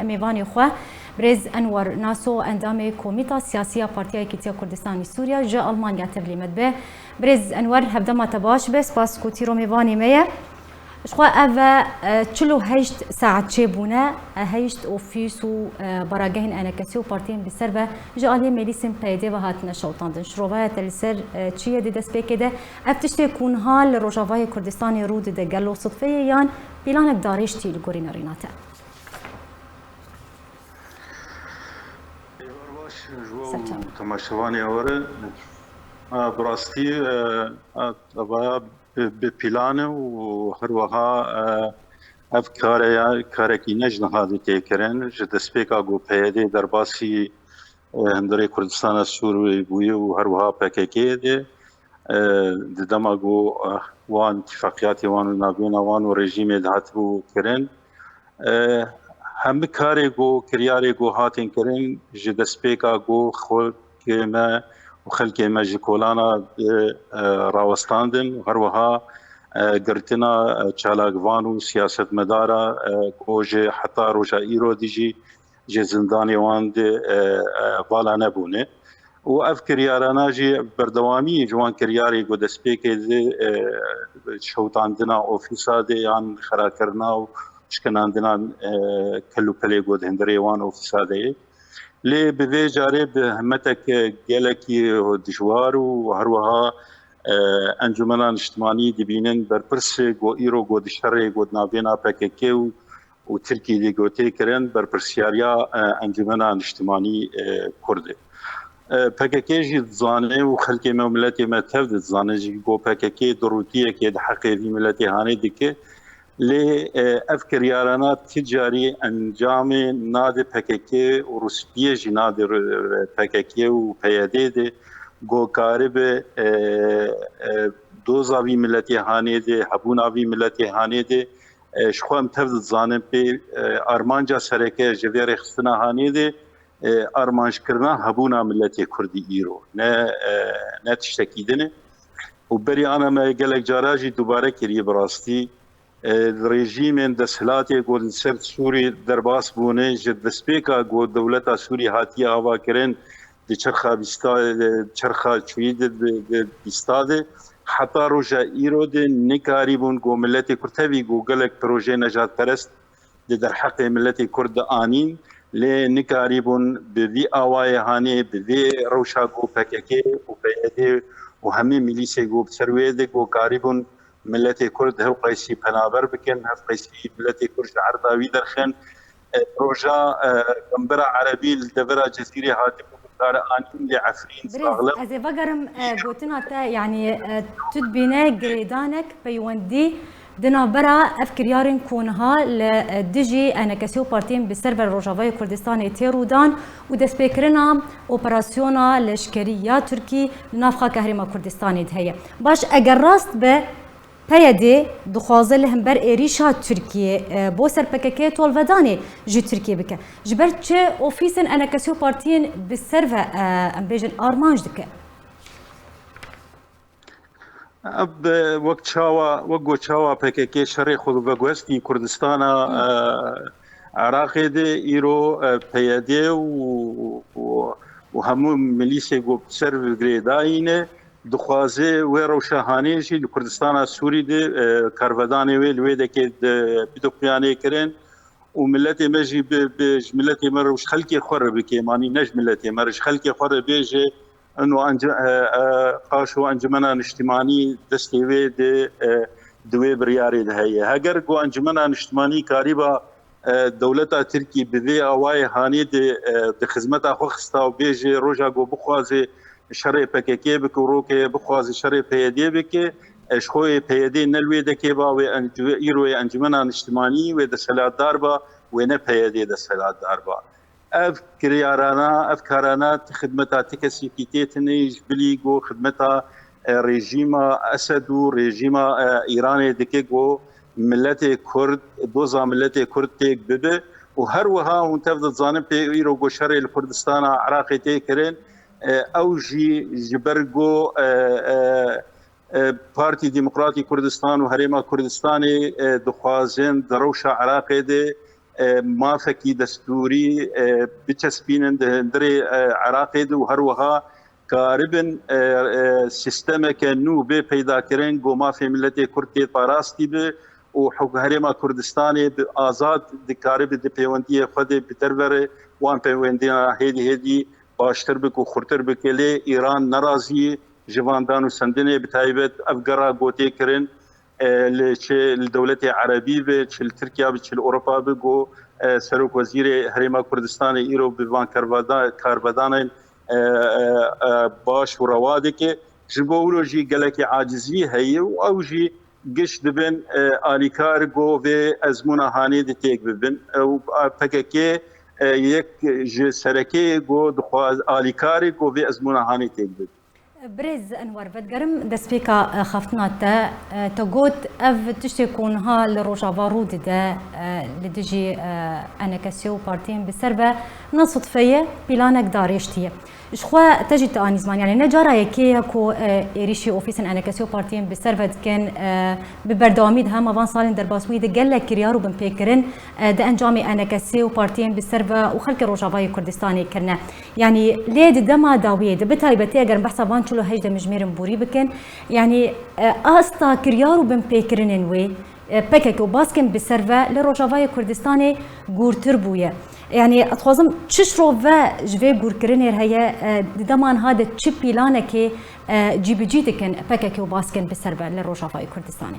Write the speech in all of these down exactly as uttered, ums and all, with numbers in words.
Mêvanê xwe, Birêz Enwer Naso, endamê Komîta Siyasî ya Partiya Yekîtiya Kurdistanê Sûriya ji Almanya tevlî me dibe. Birêz Enwer, hevdema te baş be, spas ku tîro mêvanê me ye. Ji xwe ev e, çil û heşt saet çêbûne, e, heşt ofîs û, e, baragehên enekesî û partiyên bi ser ve ji aliyê meclîsên P Y D ve hatine şewitandin. Şirovaya te li ser, e, çi ye di destpêkê de? Ev tiştê ku niha li Rojavayê Kurdistanê rû dide, gelo sidfe ye yan pîlanek darêj tî li gorî nerîna te? Êvar baş ji we û temaşevanê eware. A, bi rastî, e, a, eva bi, bi pîlan e û her wiha, e, ev kare ya, karekî ne ji niha dê tê kirin. Ji destpêka ku P Y D derbasî, e, hundirê Kurdistana Sûriyê bûye û her wiha P K K de, e, di dema ku, e, wan, tifaqiyatê wan û navbêna wan û rejîmê dihatibû kirin, e, hemî karê ku, kiryarê ku hatin kirin, ji destpêka ku xelkê me û xelkê me ji kolana, e, e, rawestandin, her wiha, e, girtina, e, çalakvan û siyasetmedara, e, ku ji heta roja îro dijî ji zindanê wan de, e, e, vala nebûne. Û ev kiryarana jî berdewamî ji wan kiryarê ku destpêkê de, e, şewitandina ofîsa de yan xerakirina û şkinandina, e, kelûpelê ku di hundirê wan ofîsa de ye. Lê bi vê carê bi hemmetek gelekî dijwar û her wiha, e, Encûmena Niştimanî dibînin berpirs ku îro ku di şerê ku di navbêna P K K û û Tirkiyê de ku tê kirin, berpirsiyariya, e, Encûmena Niştimanî, e, Kurd e. E, P K K jî dizane û xelkê me û miletê me tev de dizane jî ku P K K durûtiyekê di heqê vî miletê hanê dike. Lê, e, ev kiryarana ti carî encamê nade P K K û rûspiyê jî nade, e, P K K û P Y D de ku karibe, e, e, doza vî miletê hanê de, hebûna vî miletê hanê de, e, ji xwe em tev dizanin pê, e, armanca sereke ji vê rêxistina hanê de, e, armancekirina hebûna miletê Kurdî îro, ne, e, ne tiştekî din e. Û berî ana me gelek cara jî dubare kiriye bi rastî. E, rejîmên desthilatê ku li ser Sûrî derbas bûne, ji destpêka ku dewleta Sûrî hatiye avakirin, di çerxa bîsta, di çerxa çûyî de, di, di bîsta de, heta roja îro de nikarîbûn ku miletê Kurd, tevî ku gelek projeyê nejadperest di derheqê miletê Kurd de anîn, lê nikarîbûn bi vî awayê hanê, bi vî rewşa ku P K K û P Y D û hemî milîsê ku bi ser wê de ku karîbûn miletê Kurd hevqeysî penaber bikin, hevqeysî miletê Kurd ji erda wî derxin. E, proja, e, Gambira Erebî li devera Cezîrê hatibû bikare anîn, lê Efrîn, Birêz, Saxlem. Ez ê vegerim, e, gotina te, yanî, e, tu dibîne girêdanek, peywendî di navbera ev kiryarên ku niha li, e, dijî enekesî û partiyên bi ser ve Rojavayê Kurdistanê tê rûdan û destpêkirina operasyona leşkerî ya Tirkî li nav xaka Herêma Kurdistanê de heye. Baş, eger rast be, P Y D dixwaze li hember êrîşa Tirkiyê, e, bo ser P K K tolvedanê ji Tirkiyê bike. Ji ber çi ofîsên enekesî û partiyên bi ser ve, e, em bêjin armanc dike? Ev, e, wek çawa, wek ku çawa P K K şerê xwe veguhestî Kurdistana, e, Iraqê de, îro, e, P Y D û, û, û hemû milîsê ku bi ser ve girêdayî ne, dixwaze wê rewşa hanê jî li Kurdistana Sûrî de, e, karvedanê wê li wê dekê de bide xuyanê kirin û miletê me jî bi, bi, ji miletê me re û ji xelkê xwe re bike, manî ne ji miletê me re, ji xelkê xwe re bêje, ino ence-, e, e, qaşo Encumena Niştimanî destê wê de, e, di wê biryarê de heye. Heger ku Encumena Niştimanî karîba, e, dewleta Tirkî bi vê awayê hanê de, e, di xizmeta xwe xista û bêje roja ku bixwaze şerê P K K bike û roke bixwaze şerê P Y D bike, e, ji xwe wê P Y D ne li wê dekê ba, wê encu-, îro wê Encumena Niştimanî wê desthilatdar ba, wê ne P Y D desthilatdar ba. Ev kiryarana, ev karana ti xidmeta ti kesekî tê tine, ji bilî ku xidmeta, e, rejîma Esed û rejîma, e, Îranê dike ku miletê Kurd, doza miletê Kurd têk bibe û her wiha hûn tev dizanin pê îro ku şerê li Kurdistana Iraqê tê kirin, e, ew jî ji ber ku, e, e, e, Partî Demokratî Kurdistan û Herêma Kurdistanê, e, dixwazin di rewşa Iraqê de e, mafekî destûrî, e, biçespînin di hundirê, e, Iraqê de û her wiha karibin, e, e, sîstemeke nû bê peydakirin ku mafê miletê Kurd tê parastî bi û huk-, Herêma Kurdistanê bi azad dikaribe di pêwendiyê xwe de bi derverê wan pêwendiyan hêdî hêdî baştir bike û xurtir bike. Lê Îran nerazî ji van dan û sendinê, bi taybet ev gera gotê kirin, e, li çi li dewletê erebî be, çi li Tirkiya be, çi li Ewropa be, got, e, Serokwezîrê Herêma Kurdistanê îro bi van karveda-, karvedanên, e, e, e, baş û rewa dike. Ji bo wilo jî gelekî acizî heye û ew jî giş dibin, e, alîkar got vê ezmûna hanê de têk bibin. E, û P K K, e, yek ji serekê got dixwaz-, alîkarê got vê ezmûna hanê têk bibin. Birêz Enwer, vedigerim destpêka, e, xeftina te, e, te got ev tiştê ku niha li Rojava rû dide, e, li dijî, e, enekesiyê û partiyên bi ser ve ne sudfe ye, pîlanek darêştî ye. Ji xwe te jî te anî ziman, yanî ne cara yekê ye ku, e, êrîşî ofîsên enekesiyê û partiyên bi ser ve dikin, e, bi berdewamî di hema van salên derbasbûyî de gelek kiryar û binpêkirin, e, di encamê enekesiyê û partiyên bi ser ve û xelkê Rojavayê Kurdistanê kirine. Yanî lê di dema dawiyê de, bi taybetî eger behsa van çil û heşt demjimêrên borî bikin, yanî, e, asta kiryar û binpêkirinên wê, e, P K K û baskên bi ser ve li Rojavayê Kurdistanê gûrtir bûye. Yanî, ez dixwazim çi şirove ji vê gûrkirinê re heye, e, di dema niha de çi pîlanekê, e, cîbicî dikin P K K û baskên bi ser ve li Rojavayê Kurdistanê?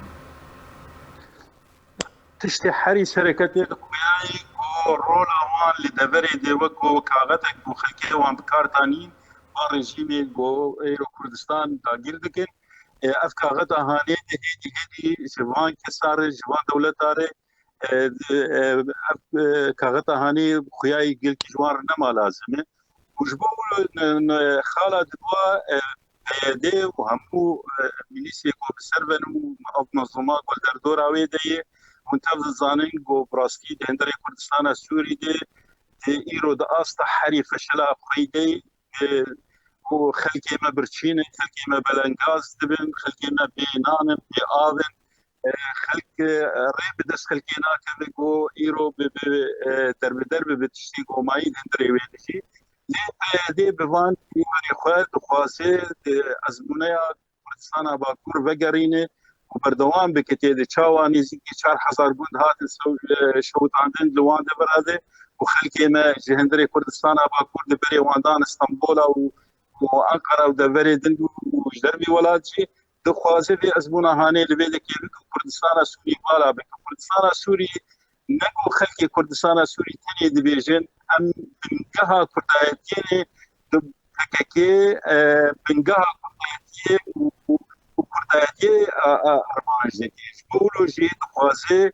Tiştê herî sereke tê dixuyayî ku rola wan li deverê de wek ku kaxetek ku xelkê wan bi kar danîn, van rejîmê ku êro Kurdistan dagîr dikin. E, ev kaxeta hanê de hêdî hêdî ji van kesa re, ji van dewleta re, e, e, ev, e, kaxeta hanê xuyayî gelkî ji wan re nema lazim e. Û ji bo wilo ne, ne, xala diduwa, e, P Y D û hemû, e, mîlîsê ku bi ser ve ne û ev mezlûma ku li derdora wê de ye, hûn tev dizanin ku bi rastî di hundirê Kurdistana Sûrî de, de îro di asta herî feşila xweyî de ye, e, ku xelkê me birçî ne, xelkê me belengaz dibin, xelkê me bê nan in, bê av in, e, xelk, e, rê bi dest xelkê nakeve ku îro bi, bi, e, derbider bibe tiştê ku mayî di hundirê wê dijî. Lê P Y D bi van pîvanê xwe dixwaze di ezmûneya Kurdistana Bakur vegerîne û berdewam bike tê de. Çawa nêzîkî çar hezar gund hatin sew-, e, şewitandin li wan devera de û xelkê me ji hundirê Kurdistana Bakur di berê wan dan Stenbola û, û Ankara û deverê din û, û ji dervî welat jî dixwaze vê ezmûna hanê li vê dekê bike û Kurdistana Sûrî vala bike. Kurdistana Sûrî ne ku xelkê Kurdistana Sûrî tenê dibêjin, em bingeha kurdayetiyê ne, di P K K, e, bingeha kurdayetiyê û, û, û kurdayetiyê, e, e, armanc dike. Ji bo wilo jî dixwaze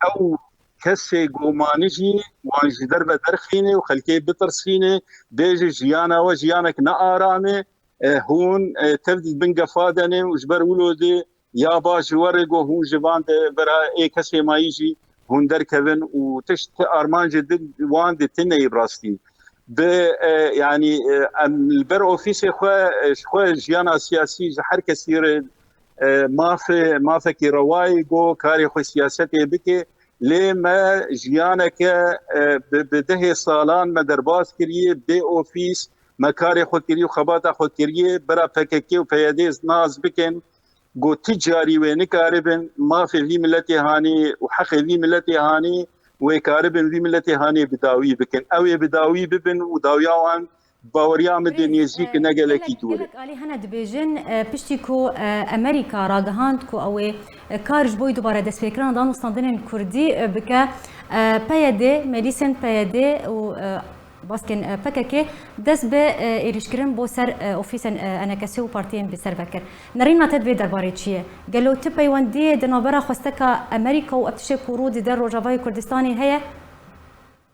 ew kesê ku mane jî wan ji derve derxîne û xelkê bitirsîne, bêje jiyana we jiyanek ne aram e, e, hûn, e, tev di bin gefa de ne û ji ber wilo de ya baş ji we re ku hûn ji van de vera ê kesê mayî jî hûn derkevin û tişt armancê din wan de tune yî bi rastî. Bi, e, yanî, e, em li ber ofîsê xwe, e, ji xwe jiyana siyasî ji her kesî re, e, mafê, mafekî rewayî ku karê xwe siyasetê bike. Lê me jiyaneke, e, bi, bi dehê salan me derbas kiriye, bê ofîs, me karê xwe kiriye û xebata xwe kiriye, bera P K K û P Y D nas bikin, ku ti carî wê nikaribin mafê vî miletê hanê û heqê vî miletê hanê wê karibin vî miletê hanê bi dawî bikin. Ew ê bi dawî bibin û dawiya wan baweriya min de nêzîk, ne gelekî dûr e. Gelek alî hene dibêjin, e, piştî ku, e, Amerîka ragihand ku ew ê, e, kar ji bo dubare destpêkirina dan û standinên Kurdî, e, bike, e, P Y D, meclîsên P Y D û, e, baskên, e, P K K dest bi, e, êrîşkirin bo ser, e, ofîsên, e, enekesê û partiyên bi ser ve kir. Nerîna te di vê derbarê çi ye? Gelo tu peywendiyê di navbera xwesteka Amerîka û ev tiştê ku rû dide Rojavayê Kurdistanê heye?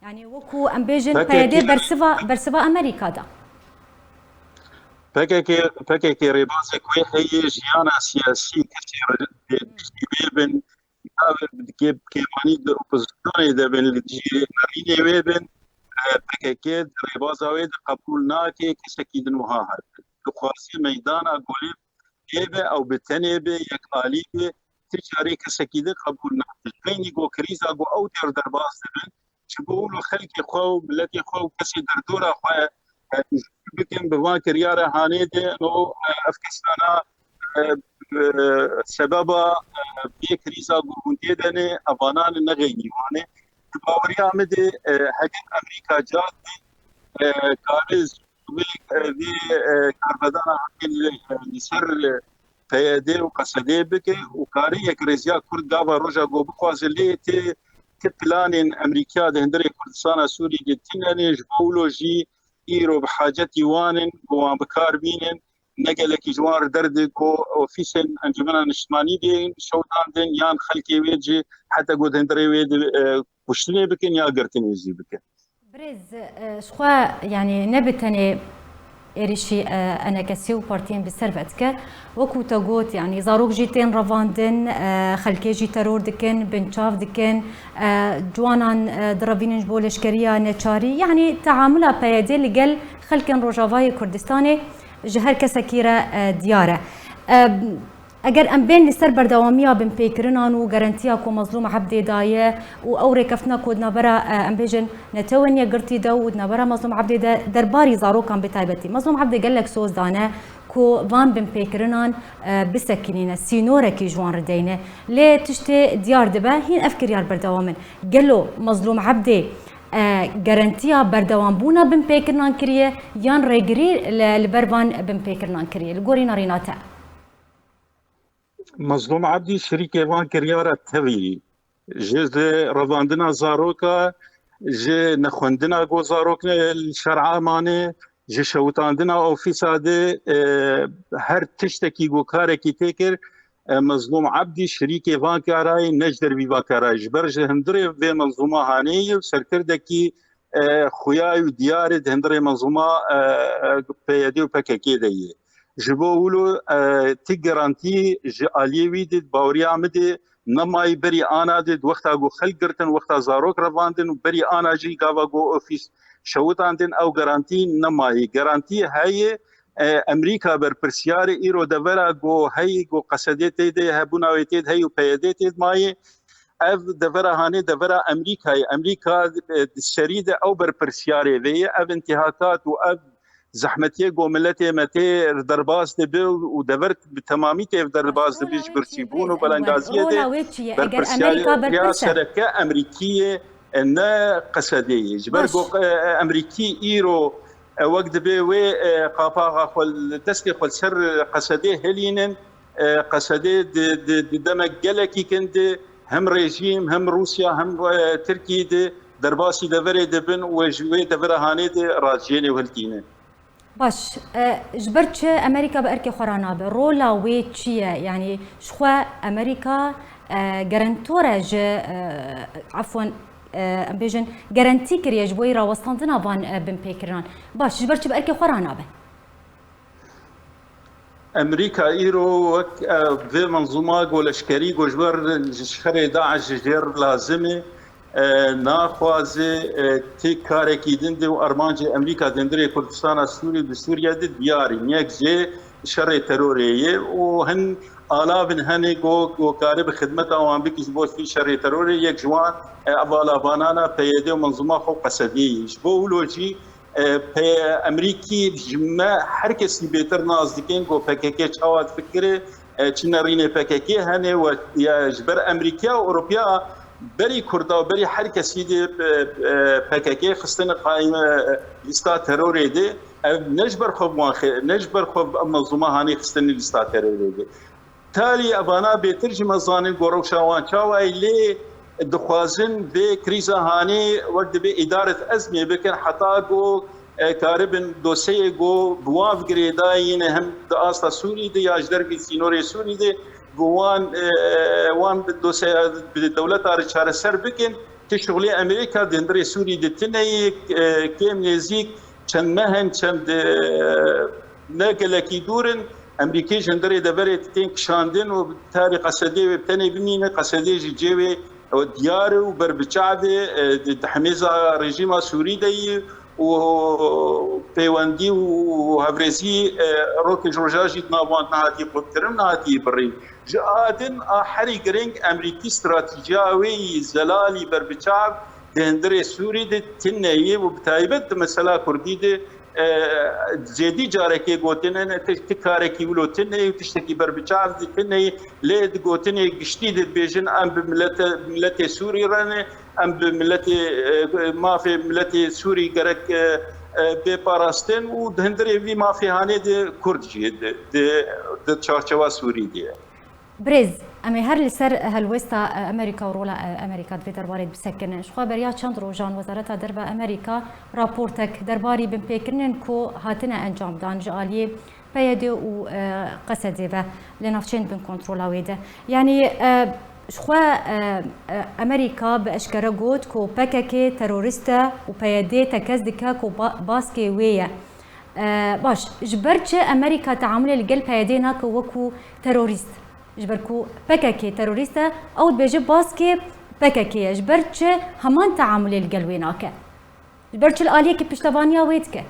Yanî wekû em bêjin P Y D P K K bersiva, bersiva Amerîka da. P K K, P K K rêbazek wê heye, jiyana siyasî kesê re piştî wê bin, ya kê-, kêmanî di opozisyonê de bin, li dijî nerînê wê bin, e, P K K di rêbaza wê de qebûl nake kesekî din wiha hate. Dixwaze meydana golê hebe ew bi tenê be, yek alî be, ti carê kesekî din qebûl nake. Peynî ku krîza ku ew têr derbas dibin, Ji bo wilo xelkê xwe û miletê xwe û kesê derdora xwe, e, bikin bi van kiryara hanê de, no, e, ev kesana, e, e, sebeba, e, vê krîza ku hûn tê de ne, evanan ne xeynî wan e. Di baweriya min de, e, heger Amerîka cad be, e, kare vê, e, vê, e, karbedana heqê li, li ser, e, P Y D û Q S D bike û kare yekrêziya Kurd gava roja ku bixwaze lê tê, ti planên Amerîka di hundirê Kurdistana Sûrî de tune ne, ji bo wilo jî îro bi hacetî wan in, ku wan bi kar bînin, ne gelekî ji wan re derdê ku ofîsên Encûmena Niştimanî bên şewitandin, yan xelkê wê jî heta ku di hundirê wê de, e, kuştinê bikin ya girtinê jî bikin. Birêz, e, ji xwe, yanî ne bi tenê êrişî, e, enekesî û partiyên bi ser ve dike. Wekû te got, yanî zarok jî tên revandin, e, xelkê jî teror dikin, binçav dikin, e, ciwanan, e, direvînin ji bo leşkeriya neçarî. Yanî teamula P Y D li gel xelkên Rojavayê Kurdistanê ji her kesekî re, e, diyar e. E, Eger em bên li ser berdewamiya binpêkirinan û garantiya ku Mezlûm Ebdê daye û ew rêkeftina ku di navbera, e, em bêjin, netewên yekgirtî de û di navbera Mezlûm Ebdê de derbarî zarokan bi taybetî. Mezlûm Ebdê gelek soz dane ku van binpêkirinan, e, bisekinîne, sînorekî ji wan re deyne. Lê tiştê diyar dibe, hîn ev kiryar berdewam in. Gelo Mezlûm Ebdê, e, garantiya berdewambûna binpêkirinan kiriye yan rêgirî li, li ber van binpêkirinan kiriye? Li gorî nerîna te. Mezlûm Ebdî şirîkê van kiryara tevî, ji revandina zaroka, ji nexwendina ku zarok li şer'a mane, ji şewitandina ofîsa de, e, her tiştekî ku karekî tê kir, e, Mezlûm Ebdî şirîkê van karayê, ne ji dervî van karayê. Ji ber ji hundirê vê menzûma hanê ye û serkirdekî, e, xuya û diyar e di hundirê menzûma, e, e, P Y D û P K K de ye. Ji bo wilo, e, ti garantî ji aliyê wî de, baweriya min de, nemayî berî ana de, di wexta ku xelk girtin, wexta zarok revandin û berî ana jî gava ku ofîs şewitandin, ew garantî nemayî. Garantî heye, e, Amerîka berpirsiyar e, îro devera ku heyî ku Q S D tê de, hebûna wê tê de heyî û P Y D tê de mayî. Ev devera hanê devera Amerîkayê. Amerîka, e, di serî de ew berpirsiyarê vê ye. Ev întihakat û ev zehmetiyê ku miletê me tê derbas dibe û dever bi temamî tê derbas dibe ji birçîbûn û belengaziyê de berpirsiyariya sereke Amerîkî ye, e, ne Q S D ye. Ji ber ku, e, e, Amerîkî îro, e, wek dibê wê, e, qapaxa xwe li destê xwe li ser Q S D helînin, e, Q S D di, di, di demek gelekî kin de hem rejîm, hem Rûsya, hem, e, Tirkî di derbasî deverê dibin û ji wê devera hanê de rajiyênê hiltînin. Baş, e, ji ber çi Amerîka bi erkê xwe re nabe? Rola wê çi ye? Yanî ji xwe Amerîka, e, garantor e ji, e, efwen, e, em bêjin, garantî kiriye ji bo rawestandina van, e, binpêkirinan. Baş, ji ber çi bi erkê xwe re nabe? Amerîka îro wek, e, vê menzûma ku leşkerî ku ji ber ji şerê DAIŞ ji jêr lazim e, e, naxwaze, e, tê karekî din de û armancê Amerîka di hundirê Kurdistana Sûrî, di Sûriye de diyar in. Yek jê şerê terorê ye û hin alavin hene ku, ku kare bi xidmeta wan bike ji bo vî şerê terorê. Yek ji wan, e, ev alavanana P Y D û menzûma xwe Q S D'ê ye. Ji bo wilo jî, e, P-, Amerîkî ji me her kesî bêtir nas dikin ku P K K çawa difikire, e, çi nerînê P K K hene û ya ji ber Amerîkiya û Ewropiya berî Kurda û berî her kesî de, e, e, P K K xistine qaîme, e, lîsta terorê de. Ev ne ji ber xwe bi wan xe-, ne ji ber xwe bi ev menzûma hanê xistine lîsta terorê de. Talî evana bêtir ji me zanin ku rewşa wan çawa ye, lê dixwazin vê krîza hanê wek dibê îdaret ezmê bikin heta ku, e, karibin dosyeyê ku bi wan girêdayî ne hem di asta Sûrî de ya ji dervî sînorê Sûrî de ku wan, e, wan bi dosyeya bi dewleta re çareser bikin. Ti şixulê Amerîka di hundirê Sûrî de tune ye, e, kêm nêzîk çend meh in, çend, e, ne gelekî dûr in. Amerîkî ji hundirê deverê tên kişandin û tarî Q S D'ê wê bi tenê bimîne. Q S D jî cê wê ew diyar e û ber bi çav e, e, di, di hemêza rejîma Sûrî de ye û pêwendî û hevrêzî, e, rokê ji roja jî di nav wan nehatiye qutkirin, nehatiye birîn. Ji a din a herî giring Amerîkî stratejîya wê yî zelalî ber bi çav di hundirê Sûrî de tune ye û bi taybet di mesela Kurdî de, e, zêdî carekê gotine ne, ti, ti karekî wilo tune ye û tiştekî ber bi çav zî tune ye. Lê di gotinê giştî de dibêjin, em bi milete, miletê Sûrî re ne, em bi miletê, e, mafê miletê Sûrî gerek, e, e, bê parastin û di hundirê vî mafê hanê de Kurd jî di, di, di çarçewa Sûrî de ye. Birêz, em ê her li ser helwesta, e, Amerîka û rola, e, Amerîka di vê derbarê bisekinin. Ji xwe beriya çend rojan Wezareta Derve Amerîka raportek derbarî binpêkirinên ku hatine encamdan ji aliyê P Y D û, e, Qesedê ve li navçeyên bin kontrola wê de. Yanî, e, ji xwe, e, e, Amerîka bi eşkere got ku P K K terorîst e û P Y D tekez dike ku ba-, baskê wê ye. E, baş, ji ber çi Amerîka teamulê li gel P Y D nake wekû terorîst? Ji ber ku P K K terorîst e, ew dibêje baskê P K K ye. Ji ber çi heman teamulê li gel wê nake? Ji ber çi li aliyekî piştevaniya wê dike?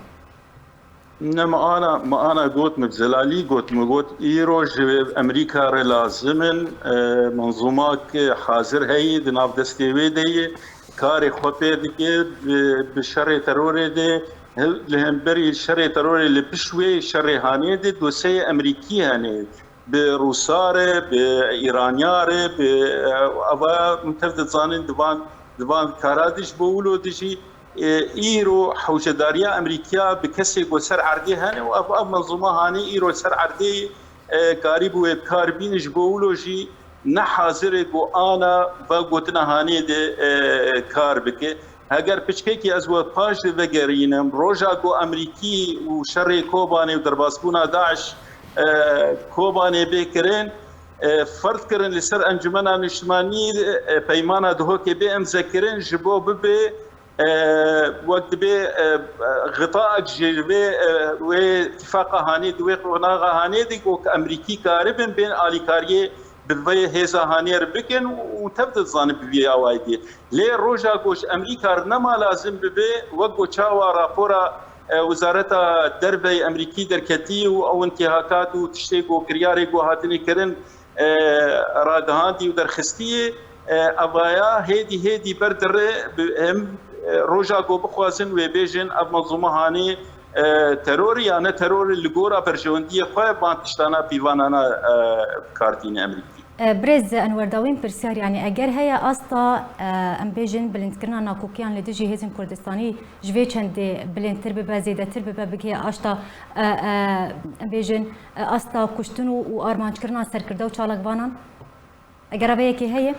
Ne, me ana, me ana got, me bi zelalî got, me got, îro ji Amerîka re lazim in, e, menzûmak hazir heye, di nav destê wê de ye, karê xwe pê dike, bi, bi şerê terorê de, li hemberî şerê terorê li piş wê şerê hanê de dosyeyê Amerîkî hene. Bi Rûsa re, bi Îraniya re, bi, e, ava min tev dizanin di van, di van kara de ji bo wilo de jî, e, îro hewcedariya Amerîkiya bi kesê ku ser erdê hene û ev, ev menzûma hanê îro ser erdê, e, karîbû wê bi kar bînin ji bo wilo jî ne hazir e ku ana vegotina hanê de, e, kar bike. Heger piçkekî ez we paş de vegerînim, roja ku Amerîkî û şerê Kobanê û derbasbûna DAIŞ, e, Kobanê bê kirin, e, ferz kirin li ser Encumena Niştimanî, e, Peymana Duhokê bê imze kirin, ji bo bibe, e, wek dibê, e, xitaek ji vê, e, wê tifaqa hanê di wê qonaxa hanê de ku Amerîkî karibin bên alîkariyê bi vê hêza hanê re bikin û tev dizanin bi vî awayî dê. Lê roja ku ji Amerîka re nema lazim bibe, wek ku çawa rapora, e, Wezareta Derveyê Amerîkî derketî û ew intîhakat û tiştê ku kiryarê ku hatine kirin, e, ragihandî û derxistiyê, e, evaya hêdî hêdî ber dire bi, hem, e, roja ku bixwazin wê bêjin ev menzûma hanê, e, terorî ya ne terorî li gora berjewendiyê xwe van tiştana pîvanana, e, kar tîne Amerîkî. E, Birêz Enwer Dawîn pirsyar, yanî eger heye asta, e, em bêjin bilindkirina nakokiyan li dijî hêzên Kurdistanî ji vê çendê bilindtir bibe, zêdetir bibe, bigihê asta, e, e, em bêjin, e, asta kuştin û, û armanckirina serkirde û çalakvanan? Eger ev yekê heye?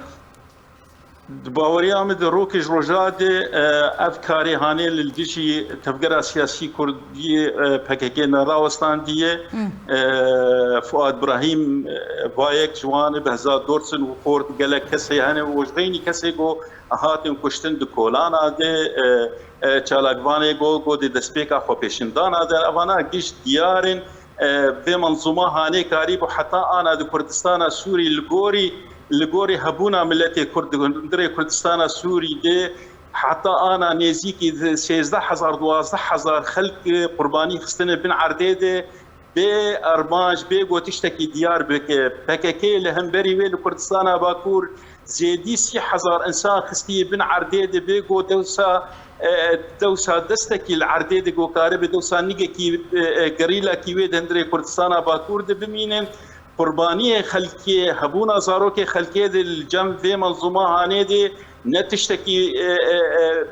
Di baweriya min de rokê ji roja de, e, ev karê hanê li dijî tevgera siyasî Kurdî, e, P K K nerawestandiye. Hmm. E, Fuad Birahîm, e, vayek ji wan e, Behzad Dorsin û xort gelek kesê hene û ji beynî kesê ku hatin kuştin di kolana de, e, e, çalakvanê ku, ku di destpêka xwepêşindana de, evana giş diyar in. E, vê menzûma hanê karîbû heta ana di Kurdistana Sûrî li gorî, li gorî hebûna miletê Kurd di hundirê Kurdistana Sûrî de heta ana nêzîkî sêzdeh hezar, duwazdeh hezar xelk, e, qurbanî xistine bin erdê de bê armanc, bê ku tiştekî diyar bike. P K K li hemberî wê li Kurdistana Bakur zêdî sî hezar insan xistiye bin erdê de bê ku dewsa, e, dewsa destekî li erdê de ku karibe dewsa nigekî, e, e, gerîlakî wê di hundirê Kurdistana Bakur de bimînin. Qurbaniyê xelkê, hebûna zarokê xelkê de li cem vê menzûma hanê de ne tiştekî, e, e, e,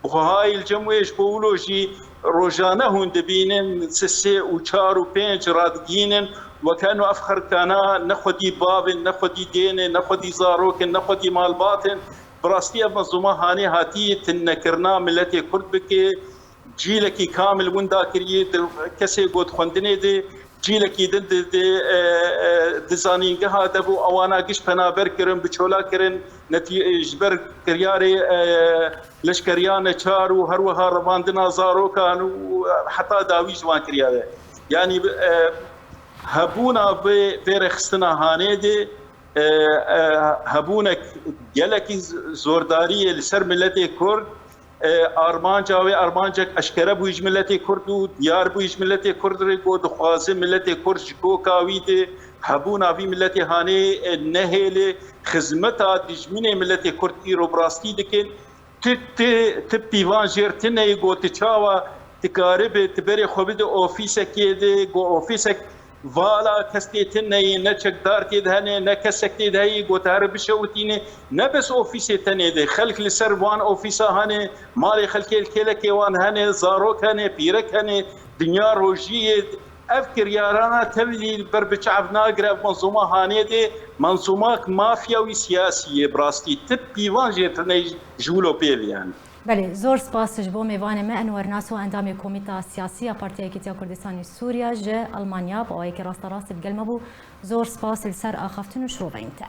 Buhayî li cem wê ji bo wilo jî rojane hûn dibînin, sisê û çar û pênc radigihînin, weke eno ev xelkana ne xwedî bav in, ne xwedî dên in, ne xwedî zarok in, ne xwedî malbat in. Bi rastî ev menzûma hanê hatiye tunekirina miletê Kurd bike, cîlekî kamil winda kiriye, di kesê got xwendinê de, cîlekî din di, di, e, e, di zanîngeha de bû, ewana giş penaber kirin, biçola kirin, netî-, e, ji ber kiryarê, e, leşkeriya neçar û her wiha revandina zarokan û heta dawî ji wan kiriye. Yanî, e, hebûna vê, vê rêxistina hanê de, e, e, hebûnek gelekî z-, zordariyê li ser miletê Kurd, e, armanca wê armancek eşkere bûyî ji miletê Kurd û diyar bûyî ji miletê Kurd re ku dixwaze miletê Kurd ji koka wî de hebûna vî miletê hanê, e, nehêle, xizmeta dijminê miletê Kurd îro bi rastî dikin. Ti, ti, ti pîvan jêr tine yê, got, ti çawa ti karibe, ti berê xwe bide ofîsekê de, got, ofîsek vala kes tê tine yê, ne çekdar tê de hene, ne kesek tê de heye, got, here bişewitîne, ne bes ofîsê tenê de, xelk li ser wan ofîsa hene, malê xelkê li kêlekê wan hene, zarok hene, pîrek hene, dinya rojiyê, ev kiryarana tevlî ber bi çav nagire, ev menzûma hanê de, menzûmak mafya wî siyasî yê, bi rastî ti pîvan jêr tine ji wilo pê ve yani. Belê, zor spas ji bo mêvanê me Enwer Naso, endamê Komîta Siyasî ya Partiya Yekîtiya Kurdistanê Sûriye ji Almanya, bi awayekî rasterast bi gel me bû. Zor spas li ser axaftin û şiroveyên te.